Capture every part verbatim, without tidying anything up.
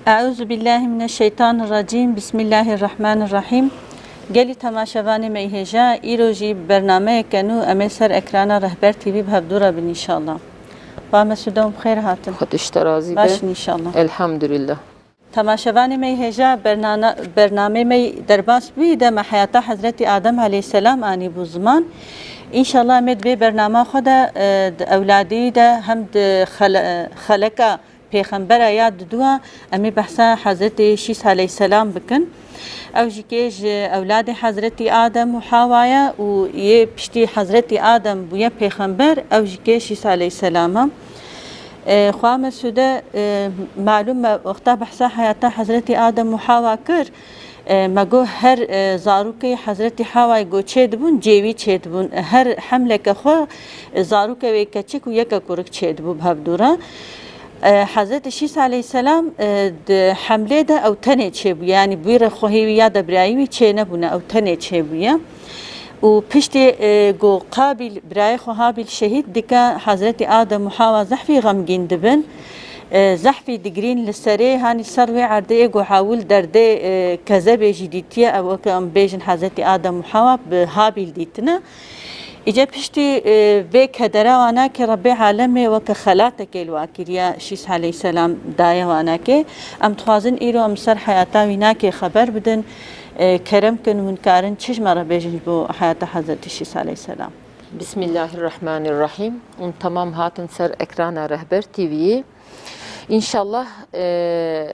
Eûzubîllahimineşşeytanirrecîm. Bismillahirrahmanirrahîm. Gelî temaşevanê me yê hêja, îro jî bernameyeke nû em ê ser ekrana Rehber T V bi hevdû re bin înşallah. Xwa Mesûde, hûn bi xêr hatin. Xwedê ji te razî be. Baş in înşallah. Elhamdulillah. Temaşevanê me yê hêja, bernana-, bernamê me derbas bûyî de me heyata Hezretî Adem aleyhisselam anîbû ziman. Înşallah em ê di vê bernama xwe de, e, di ewladî de hem di xele-, xeleka pêxembera ya diduwa em ê behsa Hezretî Şîs aleyhisselam bikin. Ew jî kê ji ewladê Hezretî Adem û Hawa ye û yê piştî Hezretî Adem bûye pêxember, ew jî kê Şîs aleyhisselam e. E, Xwa Mesûde, e, malûm me wexta behsa heyata Hezretî Adem û Hawa kir, e, me got her, e, zarokê Hezretî Hawayê ku çêdibûn, cêwî çêdibûn. Her hemleke xwe, e, zarokê wê keçik û yeke kurik çêdibû bi hevdû re. E, Hezretî Şîs aleyhisselam, e, di hemlê de ew tenê çêbûye. Yanî bûyî re xwehî wî ya de birayî wî çênebûne, ew tenê çêbûye. Û piştî, e, ku Qabîl, birayê xwe Habîl şehîd dike, Hezretî Adem û Hawa zehfî xemgîn dibin. E, zehfî digirîn li serê, hanî ser wê erdê ê ku hewil derdê, e, kezebê jî dîtiye, ew weke em bêjin Hezretî Adem û Hawa bi Habîl dîtine. Îca piştî, e, vê kedera wanakê Rebbê Alemê weke xelatekê li wa kiriye, Şîs aleyhisselam daye wanakê. Em dixwazin îro em ser heyata wî nakê xeber bidin. E, kerem kin, hûn karin çi ji me re bêjin ji bo heyata Hezretî Şîs aleyhisselam? Bismillahirrahmanirrahîm. Hûn temam hatin ser ekrana Rehber T V'yê. Înşallah, e,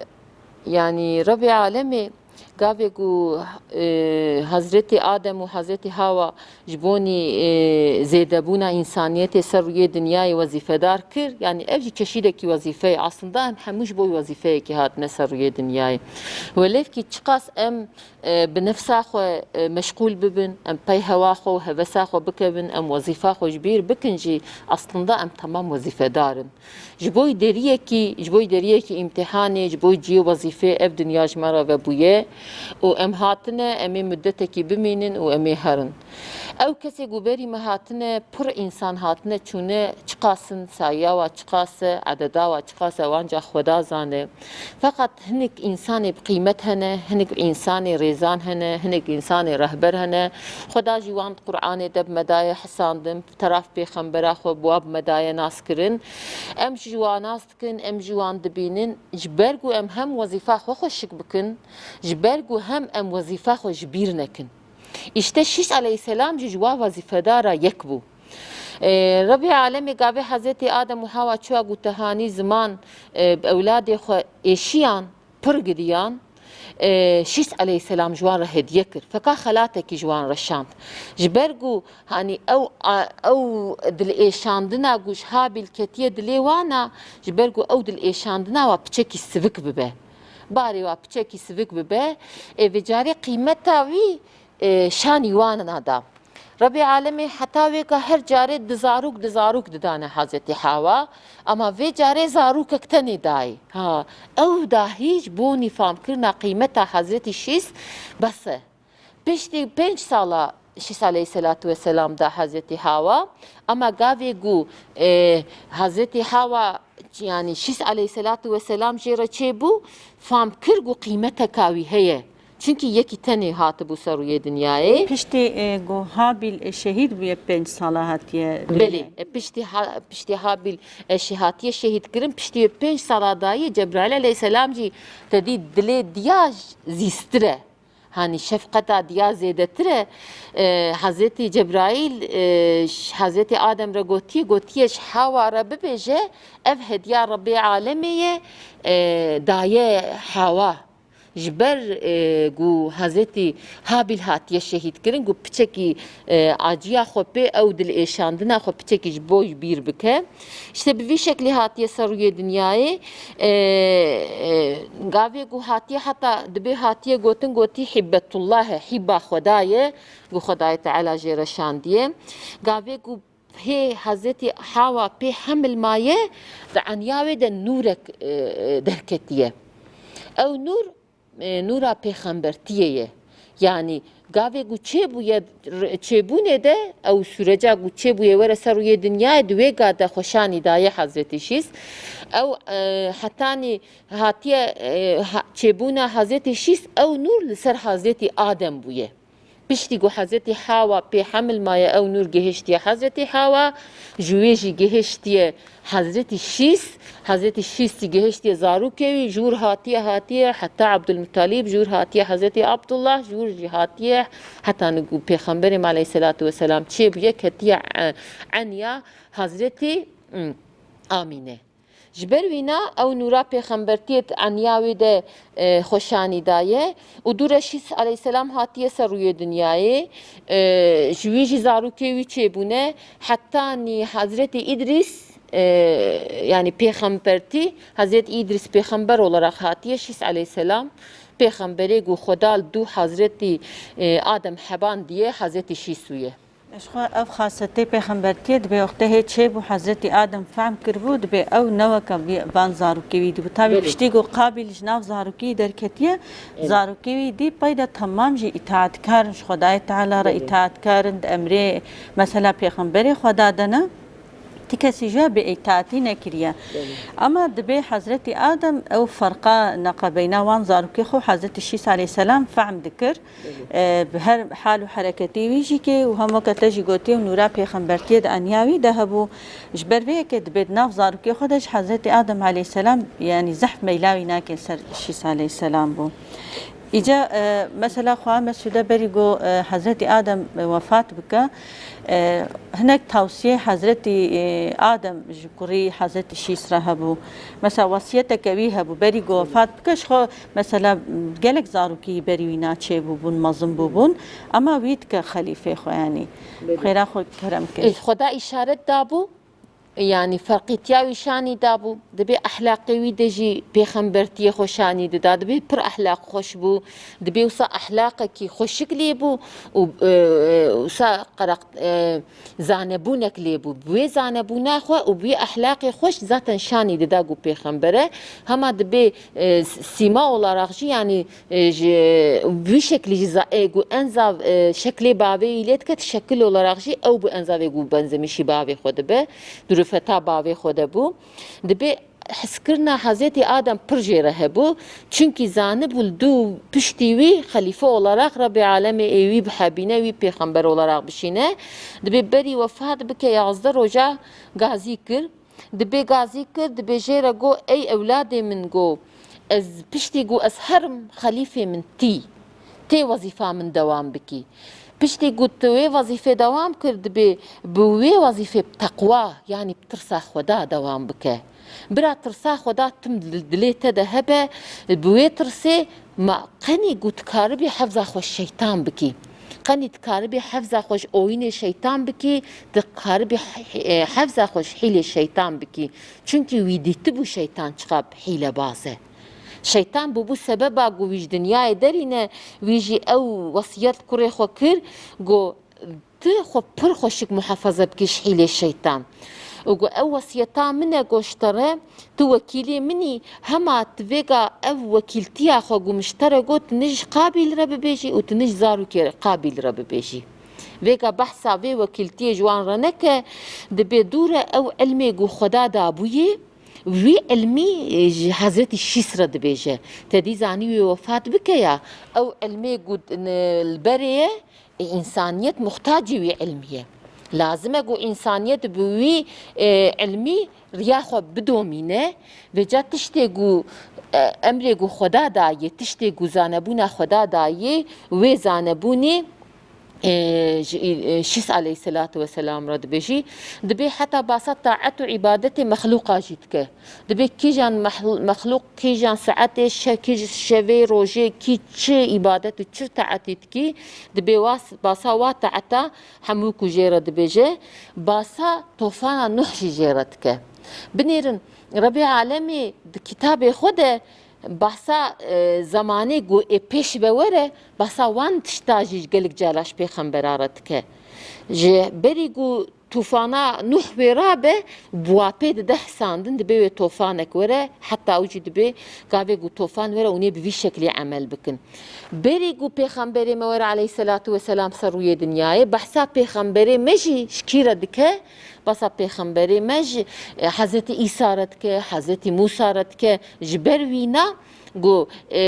yanî Rebbê Alemê gavê ku, e, Hezretî Adem û Hezretî Hawa ji bonî, e, zêdebûna însaniyetê ser rûyê dinyayê wezîfedar kir, yanî ev jî çeşîdekî wezîfe ye. Aslında em hemû ji bo wî wezîfeyekê hatine ser rûyê dinyayê. Welêvkî çiqas em, e, bi nefsa xwe, e, meşxûl bibin, em pey hewa xwe û hevesa xwe bikevin, em wezîfa xwe ji bîr bikin jî, aslında em temam wezîfedar in. Ji bo deriyekî, ji bo deriyekî îmtîhanê, ji bo cihê wezîfê ev dinya ji me re vebûye û em hatine, em ê mudetekî bimînin û em ê herin. Ew kesê ku berî me hatine, pir însan hatine çûne, çiqas in, sayiya wa çiqas e, ededa wa çiqas e, ew ancax Xweda zane. Feqet hinek însanê bi qîmet hene, hinek însanê rêzan hene, hinek însanê rehber hene. Xweda jî wan di Qur'anê de bi me daye hisandin, bi teraf pêxembera xwe bi wa bi me daye naskirin. Em jî ji wan nas dikin, em ji wan dibînin. Ji ber ku em hem wezîfa xwe xweşik bikin, ji ber ku hem em wezîfa xwe ji bîr nekin. Îşte Şîs aleyhisselam jî ji wa wezîfedara yek bû. Ee, Rebbê Alemê gavê Hezretî Adem û Hawa çuwa ku tehanî ziman, e, bi ewladê xwe êşiyan, pir gidiyan, e, Şîs aleyhisselam ji wan re hediye kir. Feka xelatekî ji wan re şand. Ji ber ku, hanî, ew, a, ew dilêşandina ku ji Habîl ketiye dilê wana, ji ber ku ew dilêşandina wa piçekî sivik bibe. Barê wa piçekî sivik bibe, ê vê carê qîmeta wî, e, şanî wana da. Rebê Alemê heta wêka her carê di zarok, di zarok didane Hezretî Hawa, ama vê carê zarokek tenê dayê. Ha, ew dahî ji bo nîfamkirina qîmeta Hezretî Şîs bes e. Piştî pênc sala Şîs aleyhisselatu vesselam da Hezretî Hawa, ama gavê ku, e, Hezretî Hawa, yanî Şîs aleyhisselatu vesselam jê re çêbû, fam kir ku qîmeteka wî heye. Çimkî yekî tenê hatibû ser rûyê dinyayê. Piştî, e, ku Habîl, e, şehîd bûye, pênc sala hatiye Belê, dinyayê. E, piştî ha-, piştî Habîl, e, şi-, hatiye şehîd kirin, piştî wê pênc sala dayê Cebraîl aleyhisselam jî te dî dilê diya zîstir e. Hanî şefqeta diya zêdetir e. E, Hezretî Cebraîl, e, ş-, Hezretî Adem re gotiye, gotiye ji Hawa re bibêje, ev hediya Rebê Alemê ye, e, daye Hawa. Ji ber, e, ku Hezretî Habîl hatiye şehîd kirin, ku piçekî, e, aciya xwe pê ew dilêşandina xwe piçekî ji bo ji bîr bike. Îşte bi vî şeklî hatiye ser rûyê dinyayê. E, e, gavê ku hatiye heta dibê hatiye gotin, gotî Hibbetullah e, hîba Xweda ye, ku Xwedayê Teala jê re şandiye. Gavê ku hê Hezretî Hawa pê hemil maye, di enya wê de nûrek, e, e, derketiye. Ew nûr, e, nûra pêxembertiyê ye. Yanî gavê ku çêbûye, r-, çêbûnê de ew sûreca ku çêbûye were ser rûyê dinyayê, di wê ga de xwe şanî daye Hezretî Şîs. Ew, e, hetanî hatiye, e, ha-, çêbûna Hezretî Şîs, ew nûr li ser Hezretî Adem bûye. Piştî ku Hezretî Hawa pê hemil maye, ew nûr gihiştiye Hezretî Hawa, ji wê jî gihiştiye Hezretî Şîs, Hezretî Şîs jî gihiştiye zarokê wî, ji wir hatiye, hatiye heta Abdulmutalîb, ji wir hatiye Hezretî Abdullah, ji wir jî hatiye heta ku Pêxemberê me aleyhisselatu vesselam çêbûye, ketiye, e, enya Hezretî, mm, Amîne. Ji ber wîna ew nûra pêxembertiyê di enya wê de, e, xwe şanî daye û dû re Şîs aleyhisselam hatiye ser rûyê dinyayê, e, ji wî jî zarokê wî çêbûne, hetanî Hezretî Îdrîs, e, yanî pêxembertî, Hezretî Îdrîs pêxember olarak hatiye, Şîs aleyhisselam pêxemberê ku Xweda li dû Hezretî, e, Adem hebandiye, Hezretî Şîs wî ye. Ji xwe ev xasetê pêxembertiyê dibê wextê hê çêbû Hezretî Adem fehm kiribû, dibê ew ne weke vî-, van zarokê wî dibû. Tabî Belê. Piştî ku Qabîl ji nav zarokî derketiye, Belê. Zarokê wî dî peyda temam jî îtaetkar in, ji Xwedayê Teala re Belê. Îtaetkar in, di emrê mesela pêxemberê Xweda de ne. Ti kesî ji we bêîtaetî nekiriye. Belê. Ema dibê Hezretî Adem ew ferqa neqebeyna wan zarokê xwe Hezretî Şîs aleyhisselam fehm dikir. Belê. E, bi her hal û hereketê wî jî ke û hem weke te jî gotiye û nûra pêxembertiyê di enya wî de hebû. Ji ber vê yekê dibê di nav zarokê xwe de ji Hezretî Adem aleyhisselam, yanî zehf meyla wî nake ser Şîs aleyhisselam bû. Îca, e, mesela xwe Mesûde berî got, e, Hezretî Adem, e, wefat bike, e, hinek tawsiyê Hezretî, e, Adem ji kurî Hezretî Şîs re hebû. Mesela wesiyeteke wî hebû, berî got wefat bike, ji xwe mesela gelek zarokî berî wî naçêbûbûn, mezin bûbûn. Ema wî dike xelîfê xwe, yanî Belê. Xêra xwe kerem kir. Ê, Xweda îşaret dabû. Yanî ferqîtiya wî şanî dabû. Dibê ehlaqê wî de jî pêxembertiyê xwe şanî dida. Dibê pir ehlaq xweş bû. Dibê wisa ehlaqekî xweşik lê bû û, e, e, wisa qeraq-, e, zanebûnek lê bû. Bi wê zanebûna xwe û bi wê ehlaqê xweş zaten şanî dida ku pêxember e. Hema dibê, e, s-, sîma olarak jî, yanî, e, ji wî şeklî jî za-, e, ku enzav, e, şeklê bavê wî lê diket, şekil olarak jî ew bi enzavê ku benzemîşî bavê xwe dibe, di rûfeta bavê xwe de bû. Dibê hizkirina Hezretî Adem pir jê re hebû, çunkî zanibû li dû piştî wî xelîfe olarak Rebê Alemê ê wî bihebîne, wî pêxember olarak bişîne. Dibê berî wefat bike yazdeh roja gazî kir. Dibê gazî kir, dibê jê re got, ey ewladê min, got, ez piştî ku ez herim xelîfê min tî, tê wezîfa min dewam bikî. Piştî ku tu wê wezîfê dewam kir, dibê bi wê wezîfê bi teqwa, yanî bi tirsa Xweda dewam bike. Bira tirsa Xweda tim dil-, dilê te de hebe, bi wê tirsê ma qenî ku dikaribî hefza xwe şeytan bikî. Qenî dikaribî hefza xwe ji oyînê şeytan bikî, dikaribî he-, he-, hefza xwe ji hîlê şeytan bikî. Çunkî wî dîtibû şeytan çiqa hîlebaz e. Şeytan bûbû sebeba ku wî ji dinyayê derîne, wî jî ew wesiyet kurê xwe kir, ku tu xwe pir xweşik muhafaza bikî ji hîlê şeytan. Û ku ew wesiyeta min e, ku ji te re, tu wekîlê min î, hema tu vêga ev wekîltiya xwe ku min ji te re got, tu ne ji Qabîl re bibêjî û tu ne ji zarokê Qabîl re bibêjî. Vêga behsa vê wekîltiyê ji wan re neke, dibê dû re ew ilmê ku Xweda dabûyê, wî ilmî, e, ji Hezretî Şîs re dibêje. Te dî zanî wê wefat bike ya, ew ilmê ku, e, li berê ye, e, însaniyet muhtacî wî ilmî ye. Lazim e ku însaniyet bi wî, e, ilmî riya xwe bidomîne. Vêca tiştê ku, e, emrê ku Xweda dayê, tiştê ku zanebûna Xweda dayê, wê zanebûnê, e, ji, e, Şîs aleyhisselatu vesselam re dibêjî, dibê heta basa taet û îbadetê mexlûqa jî dike. Dibê kîjan mehl-, mexlûq, kîjan saetê, şe-, kîj-, şevê, rojê, kî çi îbadet û çi taetî dikî, dibê was-, basa wa taeta hemû ku jê re dibêje, basa tofana Nuh jî jê re dike. Binêrin, Rebê Alemê di kitabê xwe de behsa, e, zemanê ku ê pêş ve were, behsa wan tişta jî gelek cara ji pêxembera re dike. Ji berî ku tûfana Nuh wê rabe, bi wa pê dide hisandin, dibê wê tofanek were, heta ew jî dibê gavê ku tofan were, hûn ê bi vî şeklî emel bikin. Berî ku Pêxemberê me were aleyhisselatu vesselam ser rûyê dinyayê, behsa Pêxemberê me jî ji kî re dike? Behsa Pêxemberê me ji, e, Hezretî Îsa re dike, Hezretî Mûsa re dike. Ji ber wîna ku, e,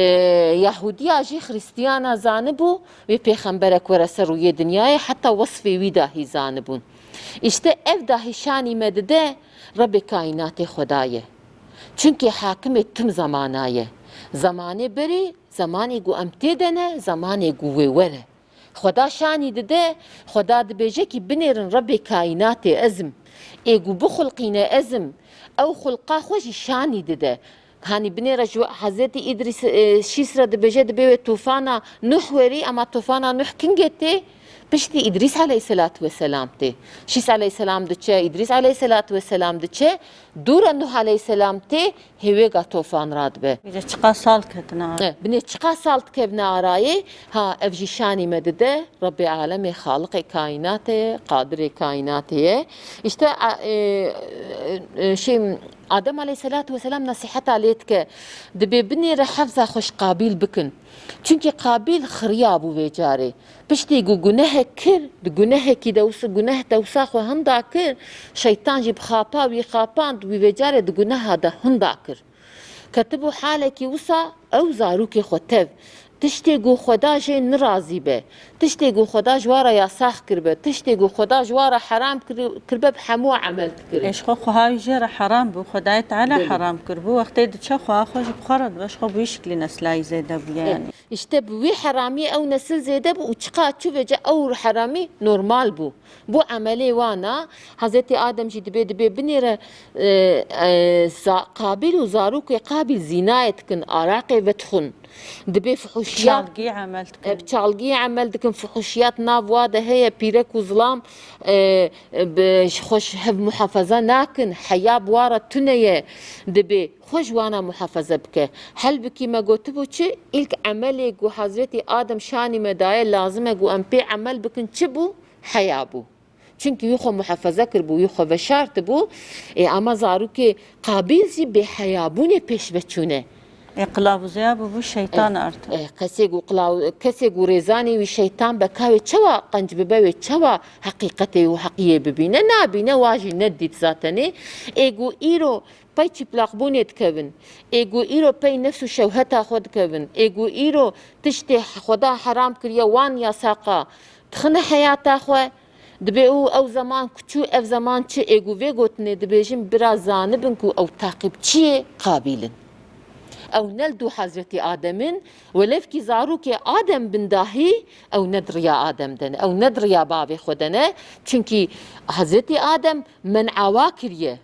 Yahudiya jî Xrîstiyana zanibû, wê Pêxemberek were ser rûyê dinyayê, heta wesfê wî dahî zanibûn. Îşte ev dahî şanî me dide, Rebê kaînatê Xweda ye. Çunkî hakimê tim zemana ye. Zemanê berê, zemanê ku em tê de ne, zemanê ku wê were. Xweda şanî dide, Xweda dibêje kî binêrin Rebê kaînatê ez im. Ê ku bixulqîne ez im. Ew xulqa xwe jî şanî dide. Hanî binêre ji Hezretî Îdrîs, e, Şîs re dibêje, dibê wê tufana Nuh werî, ema tufana Nuh kingê tê? Piştî Îdrîs aleyhisselatu vesselam tê. Şîs aleyhisselam diçe, Îdrîs aleyhisselatu vesselam diçe, dû re Nuh aleyhisselam tê, hêwêga tofan radibe. Bîre çiqa sal ketine ara. E, binê çiqa sal dikevine arayê, ha, ev jî şanî me dide, Rebbê alemê, Xaliqê kaînatê ye, Qadirê kaînatê ye. Îşte, a, e, e, şey, Adem aleyhisselatu vesselam nesîheta lê dike, dibê binêre hefza xwe ji Qabîl bikin. Çunkî Qabîl xiriya bû vê carê. Piştî ku gunehek kir, di gunehekî de wisa, guneh de wisa xwe hinda kir, şeytan jî bi xapa wî xapand, wî vê carê di guneha de hinda kir. Ketibû halekî wisa ew zarokê xwe tev. Tiştê ku Xweda jê nirazî be, tiştê ku Xweda ji wa re yasax kiribe, tiştê ku Xweda ji wa re heram kiri-, kiribe, bi hemû emel dikire. Ê, ji xwe xweha wî jê re heram bû, Xwedayê Teala Belê. heram kiribû. Wextê diçe xweha xwe ji bi xwe re dibe, ji xwe bi wî şiklî neslayî zêde bûye Ê, yanî. Îşte bi wî heramiyê ew nesil zêde bû û çiqa çû vêce ew heramî normal bû. Bû emelê wan a, Hezretî Adem jî dibê, dibê binêre, e, e, za-, Qabîl û zarokê Qabîl zînayê dikin, araqê vedixwin. Dibê fuhuşiyat, Çalgî emel dikin. e, bi çalgî emel dikin, fuhuşiyat nav wa de heye, pîrek û zilam, e, e, bi, ji xwe ji hev muhafaza nakin, heya bi wa re tune ye, dibê xwe ji wana muhafaza bike. Helbikî me gotibû çi? Îlk emelê ku Hezretî Adem şanî me daye, lazim e ku em pê emel bikin, çi bû? Heya bû. Çunkî wî xwe muhafaza kiribû, wî xwe veşartibû. Ê, ama zarokê Qabîl jî bêheyabûnê pêşve çûne. Ê, qilavuzeyabû bû şeytan Ê, artık. ê, kesê ku qilav-, kesê ku rêzanê wî şeytan be, ka wê çawa qenc bibe, wê çawa heqîqetê û heqiyê bibîne? Nabîne, wa jî nedît zatenê. Ê, ku îro pey çiplaqbûnê dikevin. Ê, ku îro pey nefs û şewheta xwe dikevin. Ê, ku îro tiştê Xweda heram kiriye, wan yasaqa dixine heyata xwe. Dibê û ew zeman ku çû, ev zeman çi? Ê, ku vê gotinê dibêjin, bira zanibin ku ew taqîbçiyê Qabîl in. Ew ne li dû Hezretî Adem in, welevkî zarokê Adem bin dahî, ew ne di riya Adem de ne, ew ne di riya bavê xwe de ne. Çunkî Hezretî Adem men'a wa kiriye.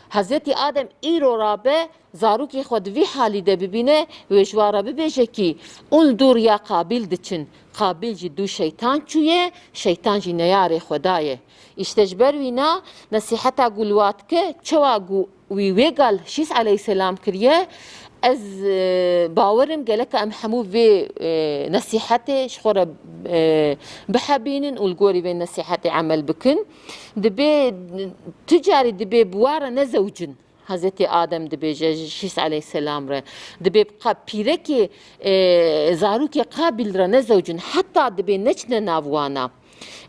Hezretî Adem îro rabe, zarokê xwe di vî halî de bibîne, wê ji wa re bibêje kî, hûn li dû riya Qabîl diçin. Qabîl jî dû şeytan çûye, şeytan jî neyarê Xweda ye. Îşte ji ber wîna nesîheta ku li wa dike, çawa ku wî wê gal Şîs aleyhisselam kiriye, ez, e, bawer im geleka em hemû vê, e, nesîhetê ji xwe re, e, bihebînin û li gorî vê nesîhetê emel bikin. Dibê, tu carî dibê bi wa re nezewicin. Hezretî Adem dibêje ji Şîs aleyhisselam re. Dibê bi qa-, pîrekê, e, zarokê Qabîl re nezewicin. Heta dibê neçine nav wana.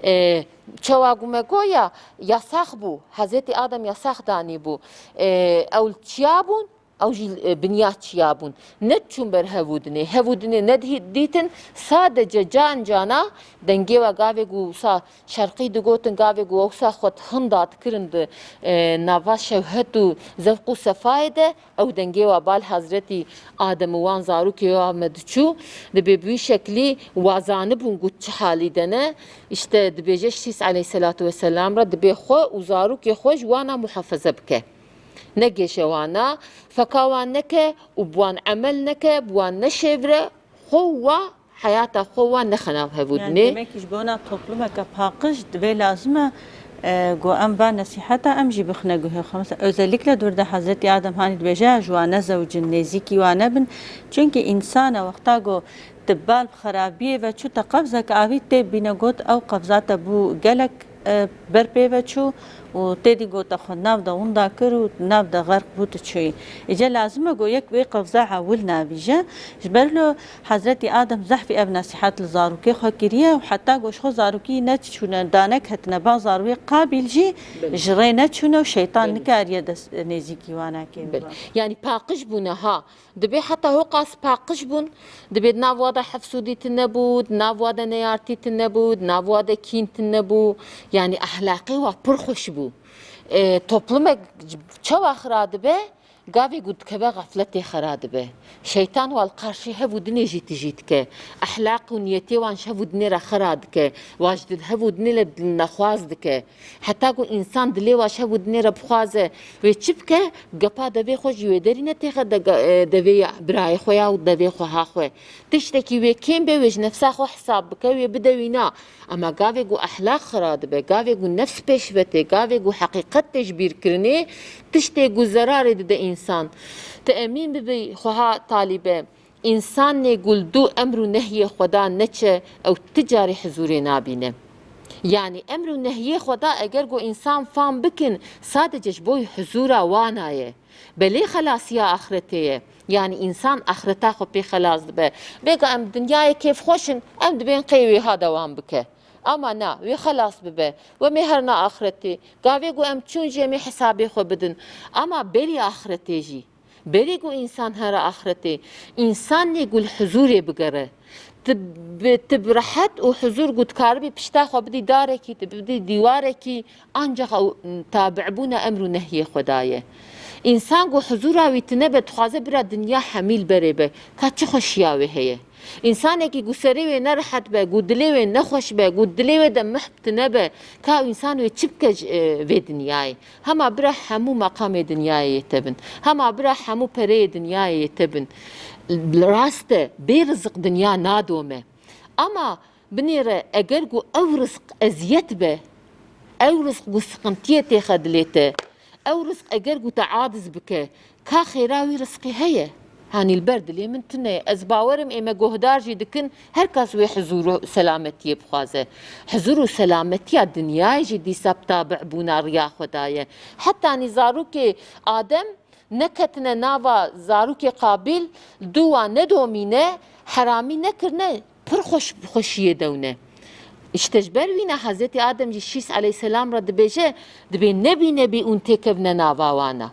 E, çawa ku me goya, yasax bû. Hezretî Adem yasax danîbû. E, ew li çiya bûn, ew jî, e, bi niya çiya bûn. Nediçûn ber hev û dinê. Hev û dinê nedî-, dîtin, sadece can cana dengê we gavê ku wisa şerqî digotin, gavê ku wisa xwe hinda dikirin di, e, nava şewhet û zevq û sefayê de, ew dengê we bal Hezretî Adem û wan zarokê wa me diçû, dibê bi wî şeklî wa zanibûn ku çi halî de ne. Îşte dibêje Şîs aleyhisselatu vesselam re, dibê xwe û zarokê xwe ji wana muhafaza bike. Negêje wana, feka wan neke û bi wan emel neke, bi wan neşêvire, xwe û wa heyata xwe wan nexe nav hev û dinê. Yani demek ki ji bona toplumeke paqij divê lazim e, e, ku em va nesîheta em jî bixine guhê xwe. Mesela özellikle dûr de Hezretî Adem hanî dibêje, ji wan nezewicin, nêzîkî wan nebin. Çunkî însan e wexta ku di bal bi xerabiyê ve çû te qevzeke avî tê bîne got, ew qevza te bû gelek E, ber pê ve çû û têdî gota xwe nav de winda kir û nav de xerq bû tu çûyî. Îca lazim e ku yek wê qevza ewil navîje. Ji ber lo Hezretî Adem zehfî ev nesîhet li zarokê xwe kiriye û heta ku ji xwe zarokî neçûne, daneketine ba zarokê Qabîl jî Belê. ji rê neçûne û şeytan Belê. nikariye dest, nêzîkî wana kê Belê. bibe. Yani paqij bûne ha. Dibê heta ho qas paqij bûn, dibê di nav wa de hefsûdî tune bû, di nav wa de neyartî tune bû, di nav wa de kîn tune bû. Yani ehlaqê wa pir xweş bû. E, toplumek çawa xira dibe? Gavê ku dikeve xefletê xira dibe. Şeytan wa li qarşî hev û dinê jî tijî dike. Ehlaq û niyetê wan ji hev û dinê re xira dike. Wa ji hev û dinê re dilnexwaz dike. Heta ku însan dilê wa ji hev û dinê re bixwaze, wê çi bike? Gepa devê xwe jî wê derîne têxe de, e, devê ya birayê xwe ya û devê xweha xwe. Tiştekî wê kêm be, wê ji nefsa xwe hesab bike, wê bide wîna. Ema gavê ku ehlaq xira dibe, gavê ku nefs pêş ve tê, gavê ku heqîqet tê ji bîr kirinê, tiştê ku zerarê dide însan. Tu emîn bibî xweha talîbe. Însanê ku li dû emr û nehyê Xweda neçe, ew ti carî huzûrê nabîne. Yanî emr û nehyê Xweda eger ku însan fam bikin, sadece ji bo huzûra wana ye. Belê xelasiya axretê ye. Yanî însan axreta xwe pê xelas dibe. Vêga em dinyayê kêfxweş in, em dibên qey wêha dewam bike. Ama na, wê xelas bibe. Wemê herna axretê. Gavê ku em çûn jî em ê hesabê xwe bidin. Ama berî axretê jî. Berî ku însan here axretê, însanê ku li huzûrê bigere, tu bi, tu bi rehet û huzûr ku dikaribî pişta xwe bidî darekî, tu bidî dîwarekî, ancax ew tabibûna emr û nehyê Xweda ye. Însan ku huzûra wî tune be, dixwaze bira dinya hemî li berê be, ka çi xweşiya wê heye? Însanekî ku serê wê nerehet be, ku dilê wê nexweş be, ku dilê wê de mihb tune be, ka ew însan wê çi bike ji, e, vê dinyayê? Hema bira hemû meqamê dinyayê yê te bin. Hema bira hemû pereyê dinyayê yê te bin. Rast e, bê riziq dinya nadome. Ama binêre eger ku ew riziq eziyet be, ew riziq ku siqintiyê têxe dilê te, ew riziq eger ku te aciz bike, ka xêra wî rizqê heye? Hanî li ber dilê min tune ye. Ez bawerim ê me guhdar jî dikin, her kes wê huzûr û selametiyê bixwaze. Huzûr û selametiya dinyayê jî dîsa bi tabibûna riya xwe daye. Hetanî zarokê Adem neketine nava zarokê Qabîl, dû wan nedomîne, heramî nekirine, pir xweş, xweşiyê dewne. Îşte ji ber wîna Hezretî Adem jî şîs aleyhisselam re dibêje, dibê nebî nebî ûn têkevne nava wana.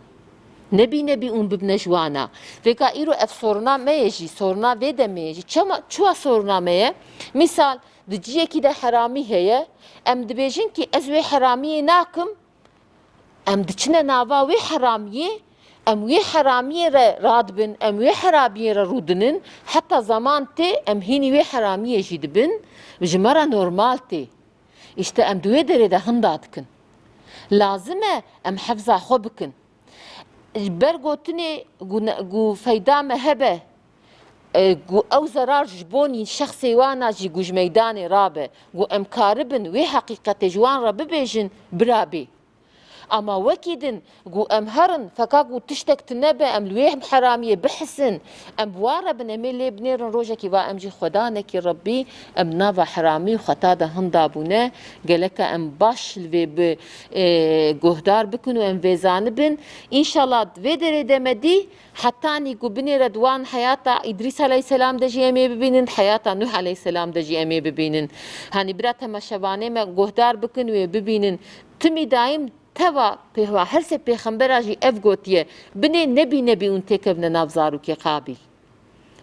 Nebî nebî ûn bibne ji wana. Vêka îro ev soruna me ye jî, soruna vê demê ye jî. Çima, çiwa soruna me ye? Mîsal, di ciyekî de heramî heye, em dibêjin kî ez wê heramiyê nakim, em diçine nava wê heramiyê, em wê heramiyê re radibin, em wê heramiyê re rûdinin, heta zeman tê em hînî wê heramiyê jî dibin, ji me re normal tê. Îşte em di wê derê de hinda dikin. Lazim e em hefza xwe bikin. Ji ber gotinê ku ne, ku feyda me hebe, e, ku ew zerar ji bonî şexsê wana jî ku ji meydanê rabe, ku em karibin wê heqîqetê ji wan re bibêjin, bira bê. Ama wekî din ku em herin, feka ku tiştek tune be, em li wê heramiyê bihisin, em bi wan re bin, em ê lê binêrin, rojekî va em jî Xwedanekî Rebbî, em nava heramî û xeta de hinda bûne, geleka em baş li vê bi, e, guhdar bikin û em vê zanibin. Înşallah vê derê de me dî, hetanî ku binêre di wan heyata Îdrîs aleyhisselam de jî em ê bibînin, heyata Nuh aleyhisselam de jî em ê bibînin. Hanî bira temaşevanê me guhdar bikin wê bibînin. Timî dayim teva pêhwa her sê pêxembera jî ev gotiye, binê nebî nebî ûn têkevne nav zarokê Qabîl.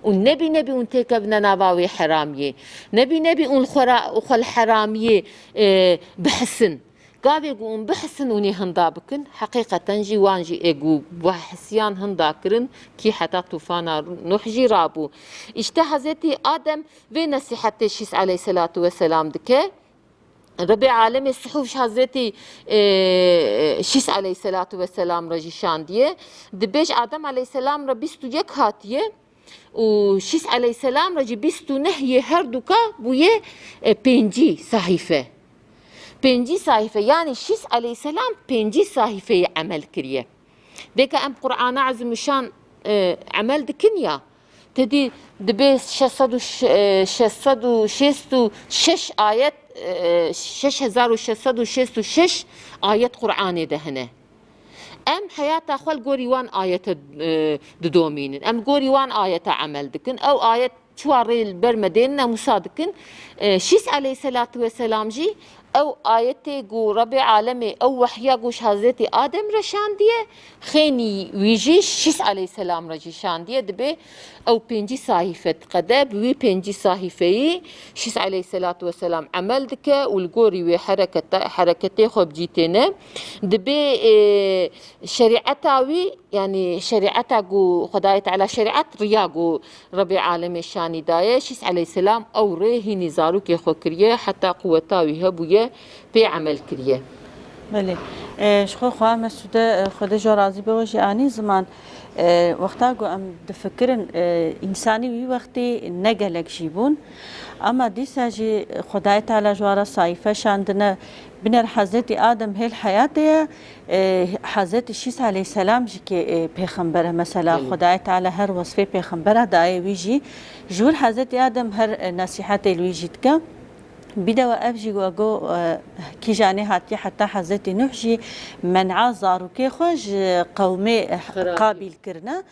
Û nebî nebî ûn têkevne nava wê heramiyê. Nebî nebî ûn xwe ra, xwe li heramiyê, e, bihisin. Gavê ku ûn bihisin ûn ê hinda bikin, heqîqeten jî wan jî ê ku wahisiyan hinda kirin kî heta tufana Nuh jî rabû. Îşte Hezretî Adem vê nesîhetê Şîs aleyhisselatu vesselam dike. Rebê alemê suhuf ji Hezretî, e, Şîs aleyhisselatu vesselam re jî şandiye. Dibêj Adem aleyhisselam re bîst û yek hatiye û Şîs aleyhisselam re jî bîst û neh yê herduka bûye, e, pêncî sahîfe. Pêncî sahîfe, yanî Şîs aleyhisselam pêncî sahîfeyê emel kiriye. Dêka em Qur'ana Ezîmuşan, e, emel dikin ya, te dî dibê şeş sed û ş-, e, şeş sed û şêst û şeş ayet e, şeş hezar û şeş sed û şêst û şeş ayet Qur'anê de hene. Em heyata xwe li gorî wan ayete, e, didomînin. Em li gorî wan ayete emel dikin. Ew ayet çiwa rê li ber me dênin, em wisa dikin. E, Şîs aleyhisselatu vesselam jî ew ayetê ku Rebê alemê, ew wehya ku ji Hazretî Adem re şandiye, xênî wî jî Şîs aleyhisselam re jî şandiye, dibê ew pêncî sahîfe diqede, bi wî pêncî sahîfeyî Şîs aleyhisselatu vesselam emel dike û li gorî wê hereketa-, hereketê xwe bi cî têne. Dibê, e, şerîeta wî, yanî şerîeta ku Xwedayê Teala şerîet riya ku Rebê alemê şanî daye, Şîs aleyhisselam ew rê hînî zarokê xwe kiriye, heta quweta wî hebûye, pê emel kiriye. Belê. E, ji xwe xwe Mesûde, e, Xwedê ji we razî be, we jî anî ziman. E, wexta ku em difikirin, e, însanî wî wextî ne gelek jî bûn. Ema dîsa jî Xwedayê Teala ji we re sayîfe şandine. Binêr Hezretî Adem hêl heyatê ye, e, Hezretî Şîs aleyhisselam jî kê, e, pêxember e. Mesela Belê. Xwedayê Teala her wesfê pêxembera daye wî jî. Ji wir Hezretî Adem her, e, nesîhetê li wî jî dike. Bîde we ev jî we got, e, kîjanê hatiye heta Hezretî Nuh jî men'a zarokê xwe ji qewmê, e, Xerabî. Qabîl kirine.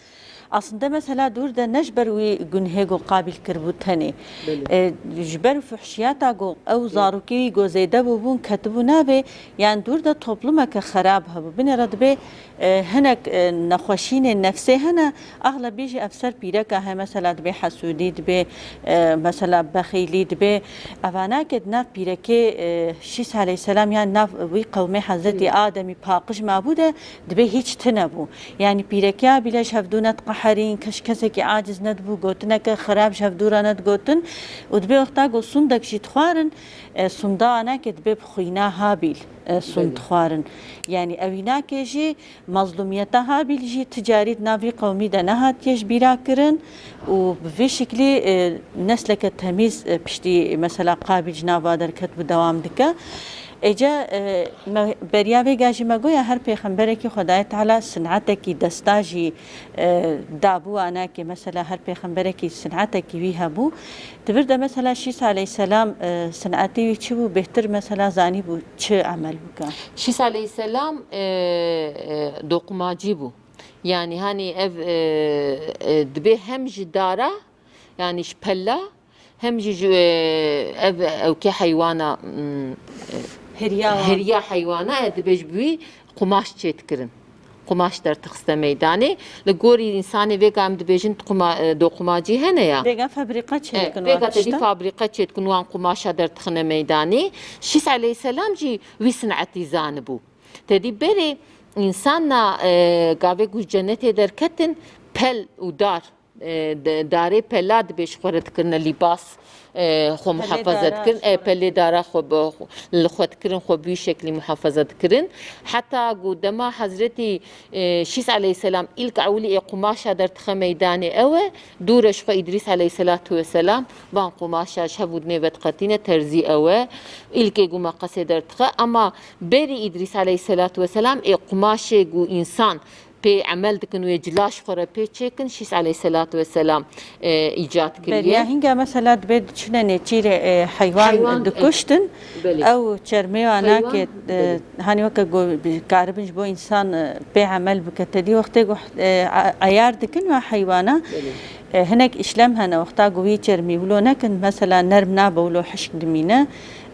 Aslında mesela dûr de ne ji ber wî gunhê ku Qabîl kiribû tenê. Belê. E, ji ber fuhşiyata ku ew Hı. Zarokê wî ku zêde bûbûn ketibû navê, yani dûr de toplumeke xerab hebû. Binêre dibê, e, hinek, e, nexweşînê nefsê hene, axlebî jî ev ser pîreka he, mesela dibê hesûdî, dibê, e, mesela bexîlî, dibê evana ke di nav pîrekê, e, Şîs aleyhisselam yan nav wî qewmê Hezretî Hı. Ademî paqij mabû de dibê hîç tine bû. Yani pîrekiya bîle ji hevdû nediqeherîn, kes, kesekî aciz nedibû, gotineke xirab ji hevdû re nedigotin. Û dibê wexta ku sûndek jî dixwarin, e, sûnda anake dibê bi xwîna Habîl, e, sûnd Belê. Dixwarin. Yani ewînake jî mezlûmiyeta Habîl jî ti carî di nav vî qewmî de nehatiye ji bîra kirin û bi vî şiklî, e, nesleke temîz, e, piştî mesela Qabîl ji nava derket bi dewam dike. Êca, e, me, beriya vêga jî me goya her pêxemberekî Xwedayê Teala sin'etekî desta jî, e, dabû anakê. Mesela her pêxemberekî sin'etekî wî hebû. Di vir de mesela Şîs aleyhisselam, e, sin'etê wî çi bû? Bêhtir mesela zanîbû çi emel bike? Şîs aleyhisselam, e, e, doqumacî bû. Yani hani ev, e, e, dibê hem ji dara, yani ji pella, hem jî ji, e, ev ewkê heywana, mm, e, Hiriya. Hiriya heywana, e, dibê ji bi wî qumaş çêdikirin. Qumaş dertixiste meydanê. Li gorî însanê vêga em dibêjin quma-, e, doqumacî hene ya. Vêga fabrîka E, çêdikin vêga wan tedî tişta. Fabrîka çêdikin wan qumaşa dertixine meydanê. Şîs aleyhisselam jî wî sin'etî zanibû. Tedî berê însanna, e, gavê ku ji cenetê derketin, pel û dar, e, de-, darê pela dibê ji xwe re dikirine lîbas, e, xwe Pelê muhafaza dara dikirin. E, pelê dara xwe bi, li xwe dikirin, xwe bi wî şeklî muhafaza dikirin. Heta ku dema Hezretî, e, Şîs aleyhisselam îlk ewilî ê qumaşa derdixe meydanê ew e, dûre ji xwe Îdrîs aleyhisselatu vesselam van qumaşa ji hev û dinê vediqetîne, terzî ew e. Îlkê ku meqesê derdixe. Ama berî Îdrîs aleyhisselatu vesselam ê qumaşê ku însan pê emel dikin wê cila ji xwe re pê çêkin, Şîs aleyhisselatu vesselam, e, îcat kiriye. Beriya hînga mesela dibê diçine nêçîrê, e, heywan Heywan, e, dikuştin. Belê. Ew çermê wana Heywan, ke, e, belê. Hani weke ku karibin ji bo însan, e, pê emel bike. Tedî wextê ku, e, a-, eyar dikin ve heywana. Belê. E, hinek îşlem hene, wexta ku wî çermî wilo nekin, mesela nerm nabe, wilo hişk dimîne.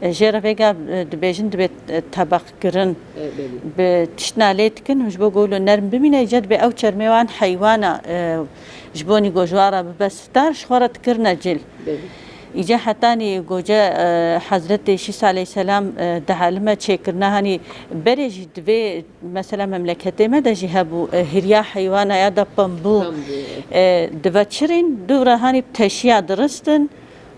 E, jê re vêga, e, dibêjin dibe, e, tebeq kirin. E, belê. Bi tiştna lê dikin, ji bo ku wilo nerm bimîne, îca dibe ew çermê wan heywana, e, ji bo nî ku ji wan re bibe sitar, ji xwe re dikirine cil. Belê. Îca hetanî goce, e, Hezretê Şîs aleyhisselam, e, dihelime çêkirina, hanî berê jî divê Mesela memleketê me de jî hebû, e, hiriya heywana ya da pembû, Pembû. E, diveçirîn, dû re hanî bi teşiya diristin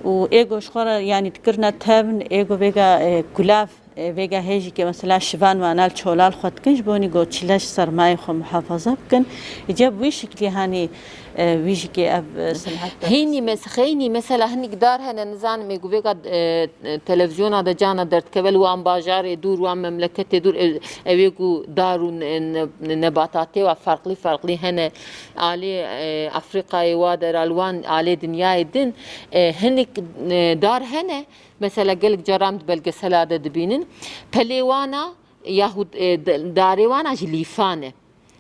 û ê go ji xwe re, yanî dikirine tevn, ê go vêga, e, kulav, e, vêga hê jî ke mesela şivan wana li çola li xwe dikin, ji bo nî go çile ji sermayê xwe muhafaza bikin. Îca bi wî şiklî hanî E, wî jî kê ev, e, sinhet de Hînî mes-, xeynî mesela hinik dar hene, nizanim ê guvêga, e, e, televizyona de cana derdikeve li wan bajarê dûr, wan memleketê dûr, e, ew ê ku dar û ne-, ne-, nebatatê wa farklı farklı hene, alê, e, Afrikayê wa dera, li wan alê dinyayê din, e, hinik, e, dar hene, mesela gelek caran di belgesela de dibînin, pelê wana yahûd, e, de-, darê wana jî lîfa ne.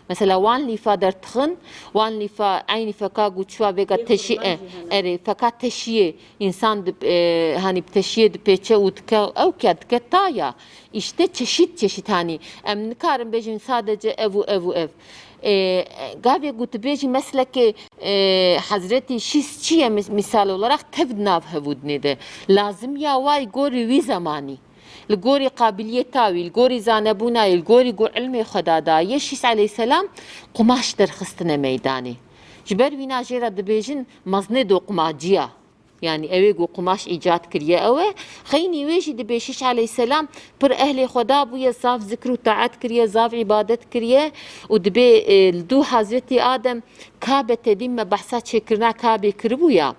Mesela wan lîfa dertixin, wan lîfa eynî feka ku çiwa vêga Yê teşî, xurma e, jî hene. Erê, feka teşiyê, însan di, e, hanî bi teşiyê dipêçe û dike, ew ke dike ta ya. Îşte çeşît çeşît hanî. Em nikarin bêjin sadece ev û ev û ev. E, gavê ku tu bêjî meslekê, e, Hezretî Şîs çi ye mis-, misal olarak tev di nav hevûdinê de. Lazim ya way gorî wî zemanî. Li gorî qabiliyeta wî, li gorî zanebûna wî, li gorî ku ilmê xwe da daye, Şîs aleyhîselam qumaş derxistine meydanê. Ji ber wîna jê re dibêjin meznê doqmaciya. Yanî ew ê ku qumaş îcad kiriye ew e. Xeynî wê jî dibê Şîs aleyhîselam pir ehlê xwe da bûye, zaf zikr û taet kiriye, zaf îbadet kiriye û dibê, e, li dû Hazretî Adem Kabe tedî me behsa çêkirina Kabê kiribû ya.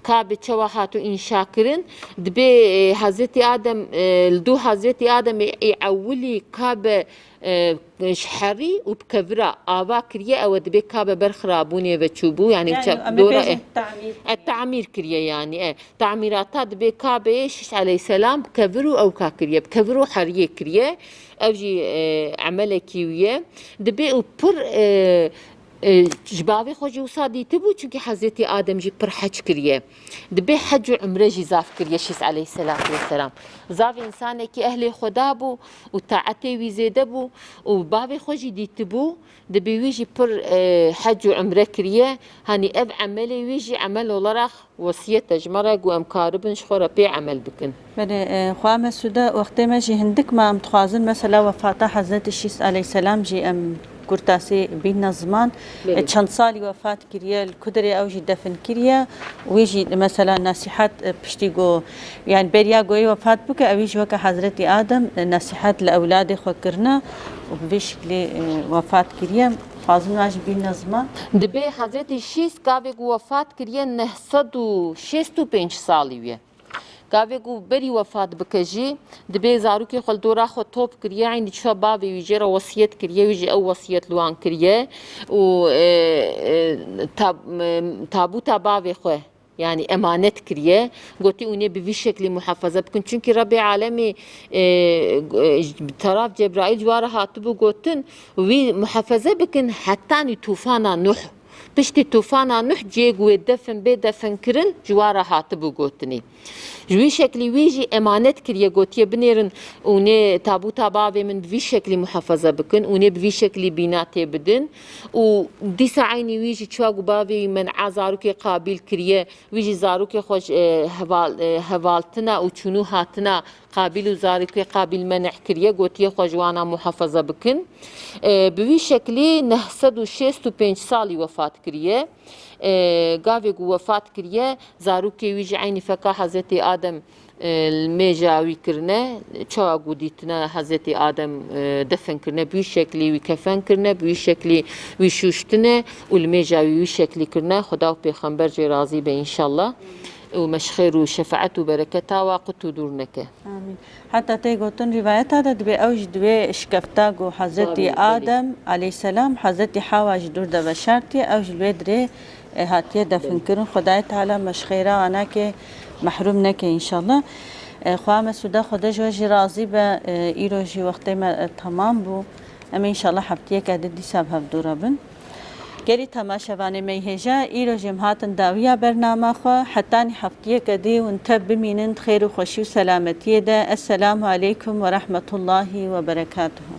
Kabe çawa hatû înşa kirin? Dibê, e, Hezretî Adem, e, li dû Hezretî Ademê ê ewilî Kabe, e, ji herî û bi kevira ava kiriye, ew ê dibê Kabe ber xirabûnê ve çûbû, yanî Yani, çe-, em ê dora bêjin e. Tamîr E, kiriye. Tamîr kiriye yanî, e. Tamîrata dibê Kabeyê Şîş aleyhîselam bi kevir û ewka kiriye, bi kevir û heriyê kiriye. Ev jî, e, emelekî wî ye. Dibê û pir, e, E, ji bavê xwe jî wisa dîtibû, çunkî Hezretî Adem jî pir hec kiriye. Dibê hec û umre jî zaf kiriye Şîs aleyhisselatu vesselam. Zaf însanekî ehlê Xweda bû û taetê wî zêde bû û bavê xwe jî dîtibû. Dibê wî jî pir, e, hec û umre kiriye. Hanî ev emelê wî jî emel olarak wesiyet e ji me re, ku em karibin ji xwe re pê emel bikin. Belê, e, xwe Mesûde, wextê me jî hindik ma, em dixwazin mesela wefata Hezretî Şîs aleyhisselam jî em kurtasî bînne ziman. Belê. E, çend salî wefat kiriye, li ku derê ew jî defin kiriye, wî jî mesela nesîhet, e, piştî ku, yani beriya ku wê wefat bike, ewî jî weke Hezretî Adem, e, nesîhet li ewladê xwe kirine û bi vî şiklî, e, wefat kiriye. Dixwazin wan jî bînne ziman. Dibê Hezretî Şîs gavê ku wefat kiriye neh sed û şêst û pênc salî wî ye. Gavê ku berî wefat bike jî, dibê zarokê xwe li dora xwe top kiriye, eynî çiya bavê wî jê re wesiyet kiriye, wî jî ew wesiyet li wan kiriye û, e, e, tab-, e, tabûta bavê xwe, yanî emanet kiriye. Gotî, hûn ê bi vî şeklî muhafaza bikin. Çunkî Rebbê Alemî, e, e, bi taraf Cebraîl ji wan re hatibû gotin, wî muhafaza bikin hetanî tûfana Nuh. Piştî tûfana Nuh cihê ku wê defin bê, defin kirin, ji wan re hatibû gotinê. Ji wî şeklî wî jî emanet kiriye, gotiye, binêrin û nê tabûta bavê min bi vî şeklî muhafaza bikin û nê bi vî şeklî bîna tê bidin. Û dîsa eynî wî jî çiwa ku bavê wî men'a zarokê Qabîl kiriye, wî jî zarokê xwe ji, e, heval-, e, hevaltina û çûnû hatina Qabîl û zarokê Qabîl men'a kiriye, gotiye xwe ji wana muhafaza bikin. E, bi wî şeklî neh sed û şêst û pênc salî wefat kiriye. E, gavê ku wefat kiriye, zarokê wî jî eynî feka Hezretî Adem, e, li mêja wî kirine, çawa ku dîtine Hezretî Adem, e, defin kirine, bi wî şeklî wî kefen kirine, bi wî şeklî wî şûştine û li mêja wî wî şeklî kirine. Xweda û Pêxember jê razî be înşallah. Û me ji xêr û şefaet û bereketa wa qut û dûr neke. Amîn. Heta tê gotin rîvayeta de dibê ew ji di wê şikefta ku Hezretî Tabii, belê. Adem aleyhisselam Hezretî Hawa ji dûr de veşartiye, ew ji li wê dirê, e, hatiye definkirin. Belê. Xwedayê Teala me ji xêra anakê mehrûm neke înşallah. E, xwe Mesûde Xwedê ji we jî razî be, e, îro jî wextê me, e, temam bû. Em ê înşallah heftiyeke din dîsa bi hev dû re bin. Gelî temaşevanê me yê hêja, îro jî em hatin dawiya bernama xwe. Hetanî heftiyeke dî hûn tev bimînin, di xêr û xweşî û selametiyê de. Esselamu aleykum ve rahmetullahi ve berekatuhu.